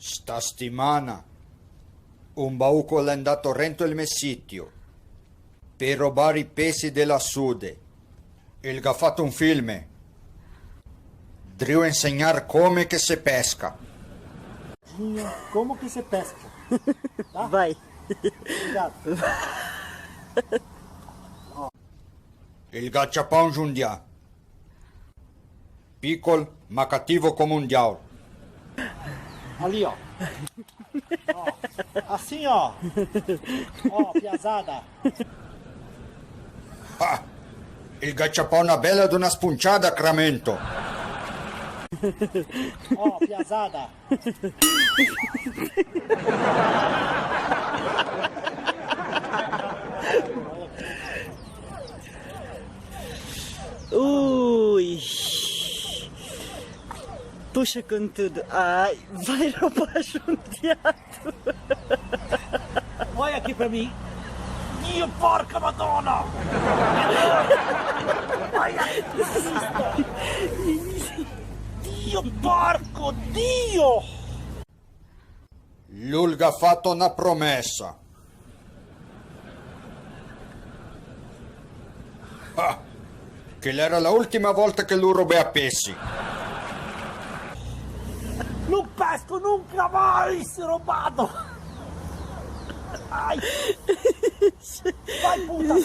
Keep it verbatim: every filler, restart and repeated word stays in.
Sta stimana un bauco l'è ndato rento el me sitio pe robar i pesi de la sude. El ga fato un filme. Drio insegnar come che se pesca. Ginio, como que se pesca? Tá? Vai. Obrigado. El ga ciapà un giundià. Picol, ma cativo come un diaol. Ali, ó. Ó. Assim, ó. Ó, piazada. Ah, el ga ciapà na bela de na spunciada, cramento. Ó, piazada. Ui. Puxa com tudo. Ai, vai roubar jundiato. Olha aqui pra mim. Dio, porca madona! Olha! Dio porco, Dio! Lu el ga fato na promesa. Ah, che l'era la ultima volta che lu robea pesi. No pesco nunca mais, robado! Ai! Vai, puta!